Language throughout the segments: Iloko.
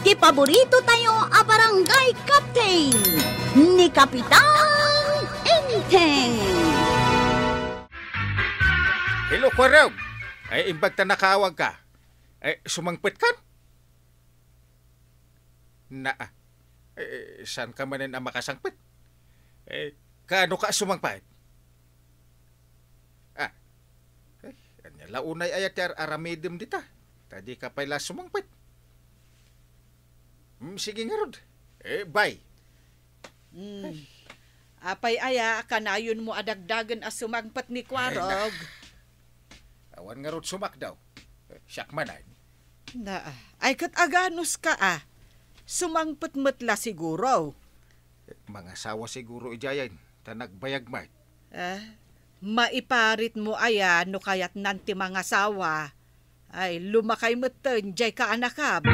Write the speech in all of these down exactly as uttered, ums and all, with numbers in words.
Ti paborito tayo a barangay captain, ni Kapitan Enteng. Hello, Kwarog. Ay, imbag ta nakaawag ka. Ay, sumangpet kan? Na, ah. Eh, saan ka manen a makasangpet? Eh, kaano ka sumangpet? Ah. Eh, ania la unay aya ti ar-aramidem dita? Ta di ka pay la sumangpet. Hmm, sige ngarud. Eh, bye. Hmm. Apay aya a kanayonmo a dagdagen a sumangpet ni Kwarog? Awan ngarud sumakdaw. Eh, siak manen. Na, ay ket aganus ka a. Sumangpet met la siguro. Mangasawa siguro idiayen, ta nagbayag met. Ah, maiparitmo aya no kayatnan ti mangasawa? Ay, lumakay metten diay kaanakam.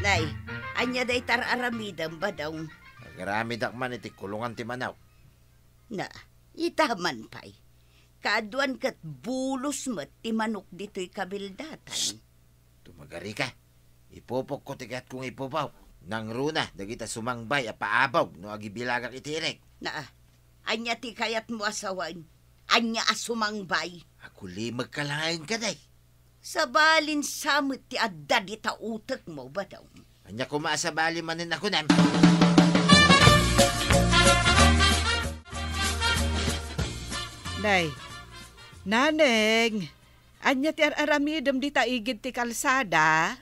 Nay, ania dayta ar-aramidem, Badong? Agramidak man iti kulungan ti manok. Na, ita man pay. Kaaduan ket bulos met ti manok ditoy kabildatan. Shh! Tumagarika. Ipupokko ti kayatko nga ipubaw. Nangruna dagita sumangbay a paabog no agibilagak iti irek. Na, ania ti kayatmo a sawen? Ania a sumangbay? Agulimegka laeng kadi. Sabalin sa met ti adda dita utekmo, Badong. Ania koma a sabali manen a kunam? Nay, Naneng, ania ti ar-aramidem dita igid ti kalsada?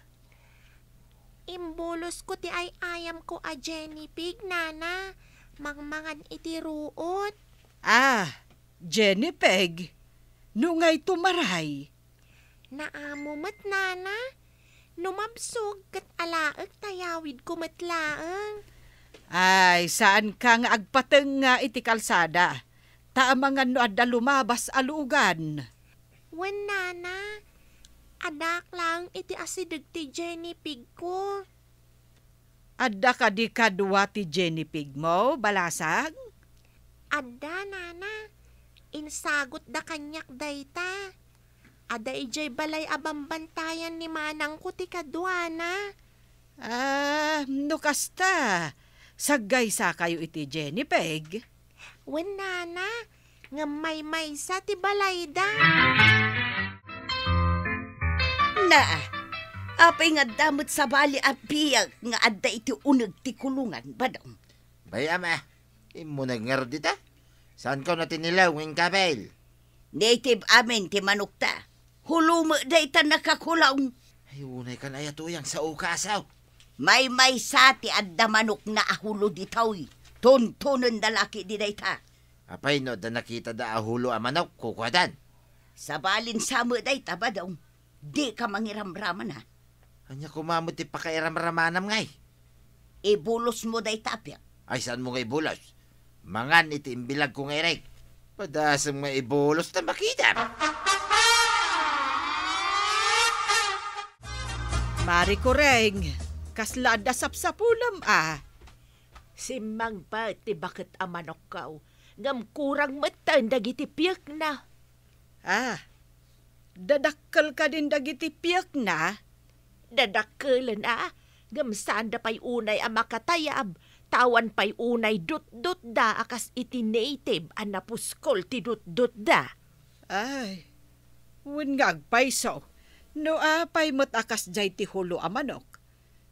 Imbulosko ti ay-ayamko a Jenny Pig, Nana. Mangmangan iti ruot. Ah, Jenny Pig? No ngay tumaray? Naamo met, Nana. No mabsog, ket alaek ta yawidko met laeng. Ay, saanka nga agpatengnga iti kalsada, ta amangan no adda lumabas a lugan. Wen, Nana, addaak laeng iti asideg ti Jenny Pigko. Adda kadi kadua ti Jenny Pigmo, Balasang? Adda, Nana. Insagutda kaniak dayta. Adda idiay balay a bambantayan ni manangko ti kaduana. Ah, no kasta, saggaysakayo iti Jenny Pig? Wen, Nana, ngem maymaysa ti balayda. Na, apay nga adda met sabali a biag nga adda iti uneg ti kulungan, Badong? Bay, ama, immuneg ngarud dita? Saankaw natinilaw nga inkapil? Native amin ti manokta. Hulo met dayta nakakulong. Ay, unay kan aya tuyang sao ka, asaw. Maymaysa ti adda manokna a hulo ditoy. Tuntunen da la ketdi dayta. Apay no adda nakitada a hulo a manok, kukuadan? Sabalin sa met dayta, Badong. Dika mangiramramana. Ania koma met ti pakairamramanam ngay? Ibulosmo dayta a piek. Ay, saanmo nga ibulos? Mangan iti imbilagko nga irek. Padasem nga ibulos ta makitam. Mari Kureng, kasla adda sapsapulem a? Simmangpet ti baket a manokko, ngem kurang metten dagiti piekna. Ah, dadakkel kadin dagiti piekna? Dadakkelen a, ngem saanda pay unay a makatayab, ta awan pay unay dutdotda a kas iti native a napuskol ti dutdotda. Ay, wen nga agpayso, no apay met a kasdiay ti hulo a manok,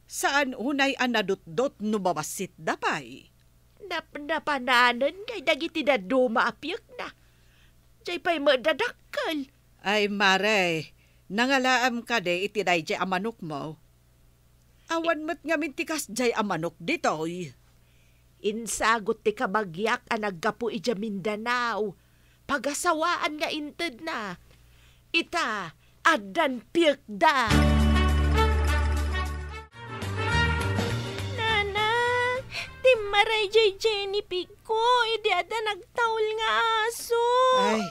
saan unay a nadutdot no mabassitda pay? Napnapananen ngay dagiti dadduma a piekna. Jay pay met dadakkel. Ay, mare, nangalaam kadi iti dayjay a manokmo? Awan met ngamin ti kasjay a manok ditoy. Insagut ti kabagiak a naggapu idiay Mindanao. Pagasawaan nga intedna. Ita, addan piekda. Nana, timmaray jay Jenny Pigko idi adda nagtaul nga aso. Ay,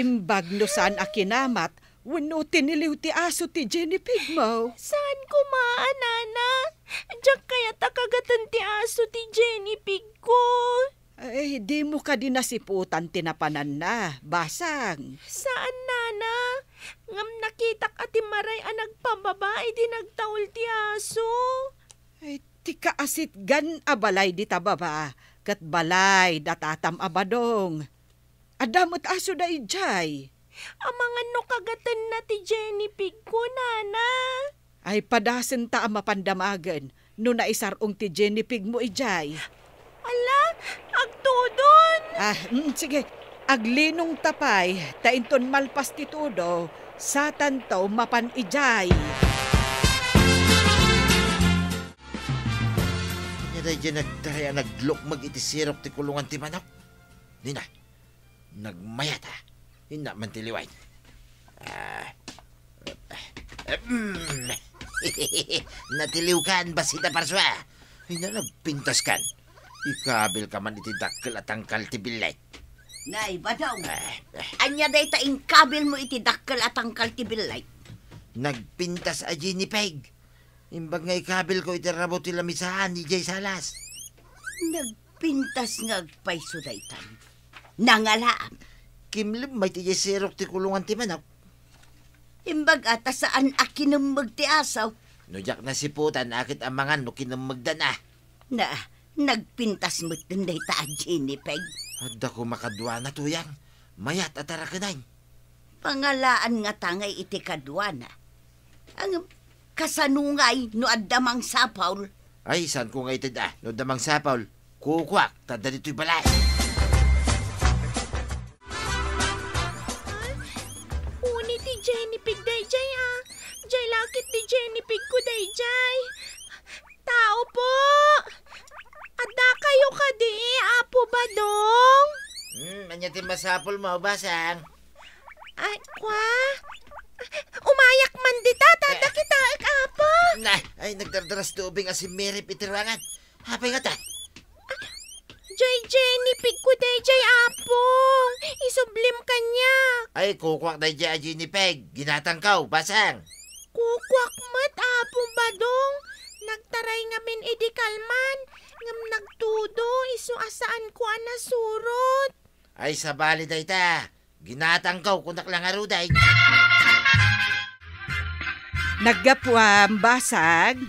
imbag no saan a kinamat wenno tiniliw ti aso ti Jenny Pigmo. Saan koma a, Nana. Diak kayat a kagaten ti aso ti Jenny Pigko. Ay, dimo kadi nasiputan ti napananna, Basang? Saan, Nana. Ngem nakitak a timmaray a nagpababa idi nagtaul ti aso. Ay, ti kaasitgan a balay dita baba, ket balay da tatam a Badong. Adda met asoda idiay. Amangan no kagatenna ti Jenny Pigko, nana. Ay, padasenta a mapan damagen no naisar-ong ti Jenny Pigmo idiay. Ala, agtudon! Ah, mm, sige. Aglinongta pay, ta inton malpas ti tudo, satanto mapan idiay. Ania daydiay nagtaray a naglukmeg iti sirok ti kulungan ti manok? Nina, nagmayat, a. Inna man ti liway. Ah. Ahem. Natiliwkan, bassit a parsua. Ay, na, nagpintaskan. Ikabilka man iti dakkel a tangkal ti billeg. Nay, Badong. Ah, ah. Ania dayta inkabilmo iti dakkel a tangkal ti billeg? Nagpintas a Jenny Pig. Imbag nga ikabilko iti rabo ti lamisaan idiay salas. Nagpintas nga agpayso daytan. Nangalaam. Kimlim met idiay sirok ti kulungan ti manok. Imbag a ta saan a kinemmeg ti aso. No diak nasiputan, aket amangan no kinemmegdan a. Na, nagpintas metten dayta a Jenny Pig. Adda koma kaduana, Tuyang. Mayat a tarakenan. Pangalaan ngata ngay iti kaduana. Ngem, kasano ngay no adda mangsapul? Ay, saanko nga ited a, no adda mangsapul. Kukuak, ta adda ditoy balay. Uni ti Jenny Pig daydiay, a. Diay la ket ti Jenny Pigko daydiay. Tao po! Addakayo kadi, Apo Badong? Hmm, ania ti masapulmo, Basang? Ay, kwa? Umayak man dita, ta adda kitaek, Apo. Nay, ay, nagdardaras ti ubing a simmirip iti ruangan. Apay ngata? Diay Jenny Pigko daydiay, Apong. Isublim kaniak. Ay, kukuak daydiay a Jenny Pig. Ginatangko, Basang. Kukuak met, Apong Badong. Nagtaray ngamin idi kalman, ngem nagtudo, isu a saanko a nasurot. Ay, sabali dayta. Ginatangko, kunak la ngaruden. Naggapuam, Basang?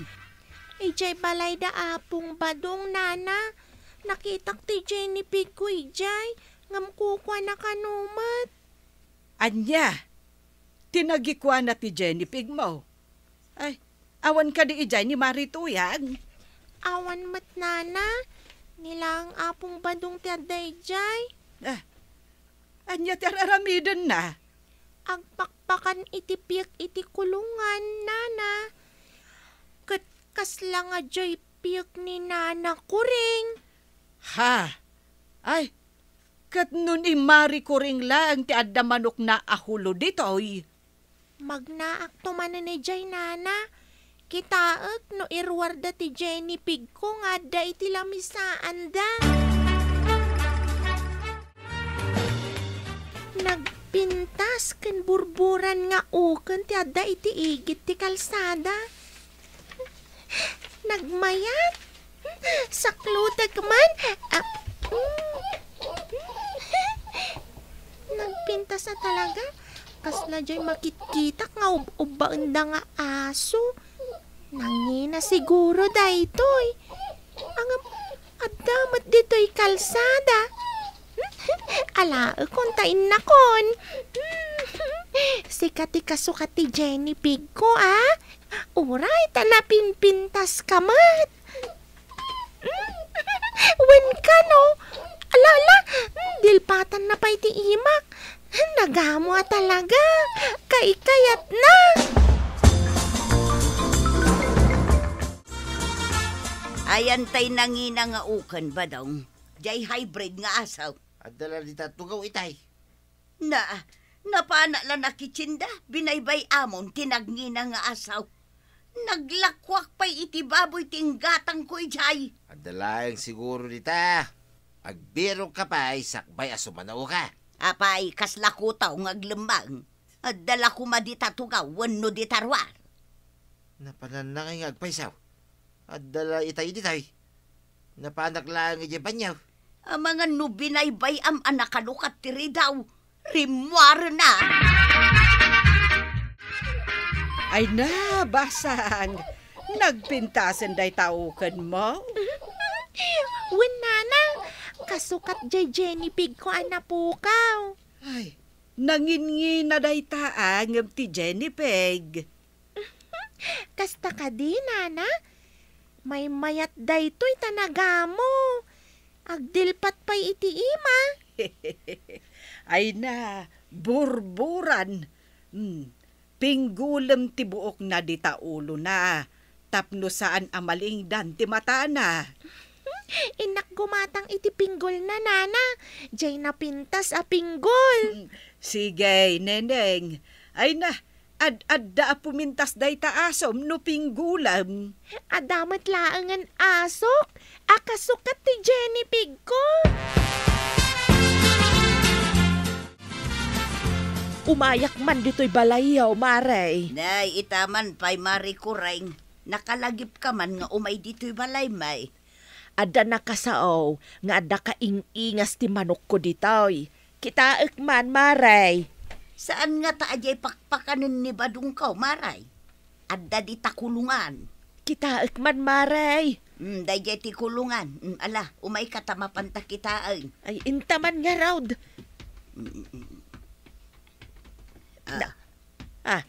Idiay balay da Apong Badong, Nana. Nakitak ti Jenny Pigko idiay, ngem kukuana kano met. Ania? Ti nagikuana ti Jenny Pigmo? Ay, awan kadi idiay ni Mari Tuyang? Awan met, Nana. Ni laeng Apong Badong ti adda idiay. Ah, ania ti ar-aramidenna? Agpakpakan iti piek iti kulungan, Nana. Ket kasla nga diay piek ni Nana Kuring. Ha? Ay, ket no ni Mari Kuring laeng ti adda manokna a hulo ditoy? Magnaakto manen idiay, Nana. Kitaek no iruarda ti Jenny Pigko nga adda iti lamisaanda. Nagpintas ken burburan nga uken ti adda iti igid ti kalsada. Nagmayat. Saklutek man. Ah. Nagpintas a talaga. Kasla diay makitkitak nga ub-ubbaenda nga aso. Nangina siguro daytoy. Ngem, adda met ditoy kalsada. Alaekon ta innakon. Sika ti kasukat ti Jenny Pigko, a? Uray ta napinpintaska met. Wen kano, ala, ala, dilpatanna pay ti imak. Nagamo a talaga. Kaikayatna. Ayan tay nangina nga uken, Badong. Diay hybrid nga aso. Adda la dita tugaw itay. Na, napanak la nakitsinda, binaybay-amon ti nangina nga aso. Naglakuak pay iti baboy ti inggatangko idiay. Adda laeng siguro dita. Agbirokka pay sakbay a sumanaoka. Apay, kasla kutaw nga aglemmang. Adda la koma dita tugaw wenno dita ruar. Napananna ngay nga agpayso? Adda la itay ditoy. Napanak laeng idiay banio. Amangan no binaybay-am a nakalukat ti ridaw, rimmuarena. Ay na, Basang. Nagpintasen dayta ukenmo? Wen, Nana. Kasukat jay Jenny Pig ko a napukaw. Ay, nanginngina dayta a ngem ti Jenny Pig. Kasta kadi, Nana? Maymayat daytoy ta nagamo. Agdilpat pay iti ima. Ay na, burburan. Hmm, pinggulem ti buokna dita ulona, tapno saan a malingdan ti matana. Innak gumatang iti pinggolna, Nana. Jay napintas a pinggol. Hmm, sige, Neneng. Ay na, ad-adda a pumintas dayta asom no pinggolem. Adda met laengen asok a kasukat ti Jenny Pig ko. Umayak man ditoy balayyo, Mare. Nay, ita man pay, Mare Kureng. Nakalagipka man nga umay ditoy balay, May. Adda nakasao nga adda kaing-ingas ti manokko ditoy. Kitaek man, Mare. Saan ngata a jay pakpakanen ni Badongko, Mare? Adda dita kulongan. Kitaek man, Mare. Hmm, dayjay ti kulongan. Hmm, ala, umayka ta mapanta kitaen. Ay, inta man ngarud. Hmm, hmm, hmm. Ah. Da-, ah.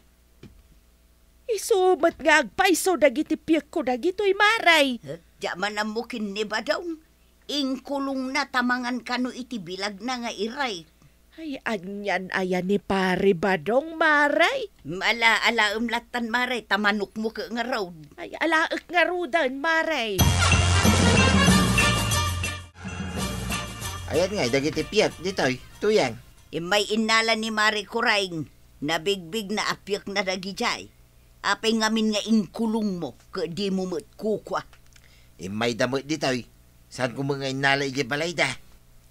Isu met nga agpayso dagiti piekko dagitoy, Mare. Huh? Diak man ammo ken ni Badong. Inkulongna ta mangan kano iti bilagna nga irek. Ay, anian aya ni Pare Badong, Mare? Ala, alaem lattan, Mare, ta manokmo ket ngarud. Ay, alaek ngaruden, Mare. Ayan nga, dagiti piek ditoy, Tuyang. Immay innala ni Mare Kureng, nabigbigna a piekna dagidiay. Apay ngamin nga inkulongmo ket dimo met kukua? Immayda met ditoy. Saanko met nga innala idiay balayda.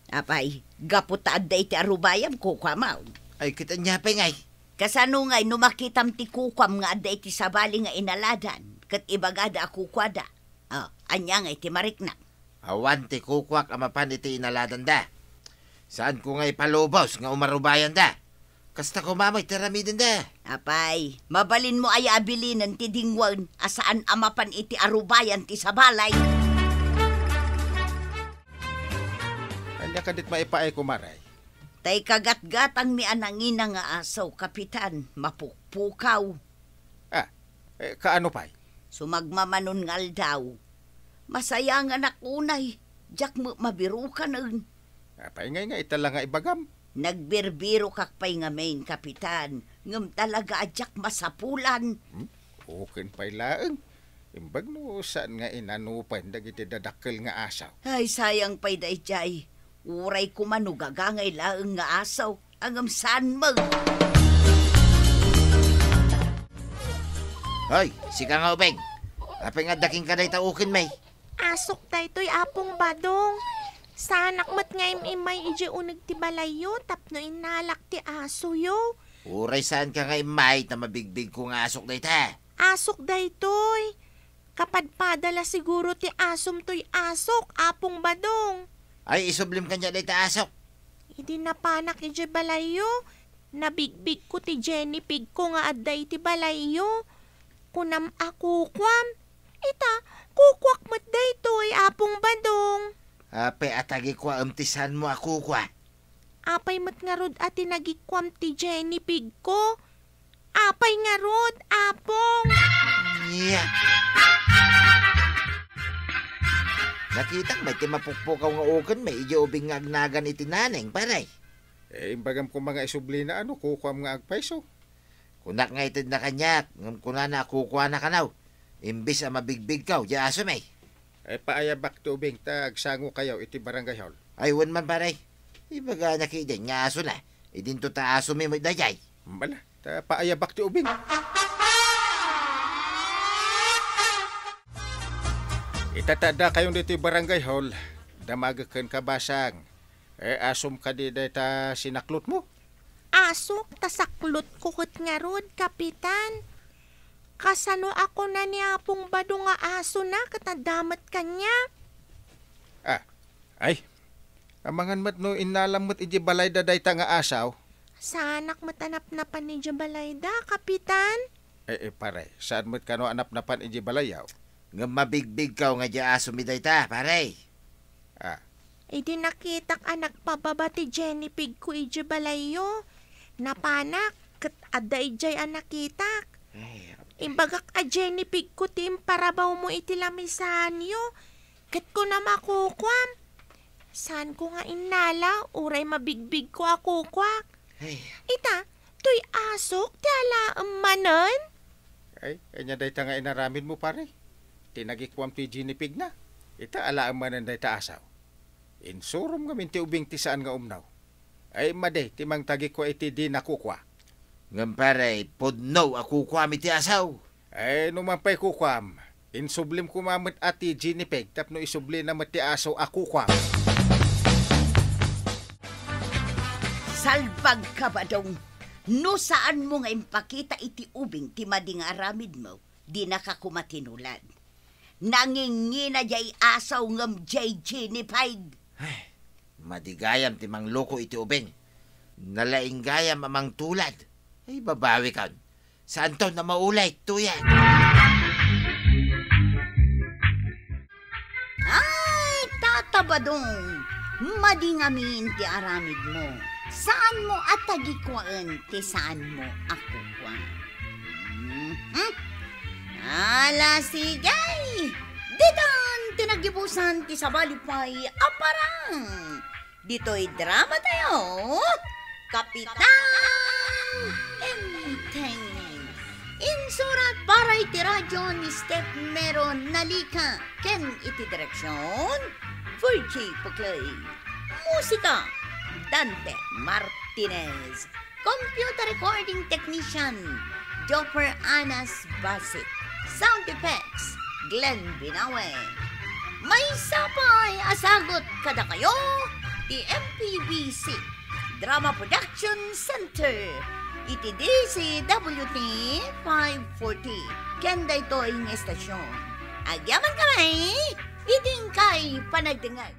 Apay, gapu ta adda iti arubayam, kukuam? Ay, ket ania pay ngay? Kasano ngay no makitam ti kukuam nga adda iti sabali nga inaladan, ket ibagada a kukuada? Ah, ania ngay ti mariknak? Awan ti kukuak a mapan iti inaladanda. Saanko nga ipalubos nga umarubayanda. Kasta koma met ti aramidenda. Apay, mabalinmo aya a bilinen ti dingwen a saan a mapan iti arubayan ti sabali? Ania kadit maipaay, kumare? Tay kagatgatangmi a nangina nga aso, Kapitan, mapukpukaw. Ah, eh, kaano pay? Sumagmamanon nga aldaw, masayanganak unay, diak met mabirukanen. Apay ngay nga ita la nga ibagam? Nagbirbirokak pay ngamin, Kapitan, ngem talaga a diak masapulan. Hmm? Uken pay laeng. Imbag no saan nga inanupen dagiti dadakkel nga aso. Ay, sayang pay daydiay. Uray koma no gagangay laeng nga aso, ngem saan met. Hoy, sika nga ubing. Apay nga adda kenka dayta ukenmi? Asok daytoy, Apong Badong. Saanak met nga im-immay idiay uneg ti balayyo tapno innalak ti asoyo. Uray saanka nga immay ta mabigbigko nga asok dayta. Asok daytoy. Kapadpada la siguro ti asom toy asok, Apong Badong. Ay, isublim kaniak dayta asok. Idi napanak idiay balayyo, nabigbigko ti Jenny Pig ko nga adda iti balayyo. Kunam a kukuam. Ita, kukuak met daytoy, Apong Badong. Apay a tagikuaem ti saanmo a kukua? Apay met ngarud a tinagikuam ti Jenny Pig ko? Apay ngarud, Apong? Nia. Nakitak met ti mapukpukaw nga ukenmi idiay ubing nga agnagan iti naneng, pare. Eh, imbagam koma nga isublina, ano, kukuam nga agpayso. Kunak nga itedna kaniak, ngem kunana a kukuana kano, imbes a mabigbigko diay asomi. Ay, paayabak ti ubing ta agsangokayo iti barangay hall. Ay, wen man, pare. Ibagana ketdin nga asona. Idinto ta asomi met daydiay. Mala, ta paayabak ti ubing. Ita ta addakayon ditoy barangay hall, damagek kenka, Basang. Eh, asom kadi dayta sinaklotmo? Asok ta saklotko ket ngarud, Kapitan. Kasano a kuna ni Apong Badong nga asona ket adda met kaniak? Ah, ay. Amangan met no innalam met idiay balayda dayta nga aso. Saanak met a napnapan idiay balayda, Kapitan. Eh, eh, pare, saan met kano a napnapan idiay balayyo? Ngem mabigbigko nga idiay asomi dayta, pare. Ah. Idi nakitak a nagpababa ti Jenny Pigko idiay balayyo, napanak ket adda idiay a nakitak. Ay, imbagak a Jenny Pigko ti imparawmo iti lamisaanyo, ket kunam a kukuam. Saanko nga innala, uray mabigbigko a kukuak. Ay. Ita, toy asok ti alaem manen? Ay, ania dayta nga inaramidmo, pare? Ti nagikuam ti Jenny Pigna. Ita, alaem manen dayta asaw. Insurom ngamin ti ubing ti saan nga umnaw. Ay, madi ti mangtagikua iti di nakukua. Ngem pare, pudno a kukuam iti asaw. Ay, no man pay kukuam, insublim koma met a ti Jenny Pig tapno isublina met ti asaw a kukuam. Salbag ka, Badong. No saanmo nga impakita iti ubing ti madi nga aramidmo, dinaka koma tinulad. Nangingina diay asaw ngem diay Jenny Pig. Ay, madi gayam ti mangluko iti ubing. Nalaing gayam a mangtulad. Ay, babawikon. Saanton a maulay, tuyag. Ay, Tata Badong, madi ngamin ti aramidmo. Saanmo a tagikuaen ti saanmo a kukua. Mhm. Ala, sige! Ditan ti naggibusan ti sabali pay a parang. Ditoy drama tayo, Kapitan Enteng. Insurat para iti radyo ni Steph Mero Nalica ken iti direksyon, Virgie Puclay. Musika, Dante Martinez. Computer recording technician, Joffer Anas Basit. Sound effects, Glenn Binawe. Maysa pay a sagut kadakayo ti M P B C Drama Production Center iti D Z W T five forty ken daytoy nga estasyon. Agyamankami iti inkay panagdengngeg.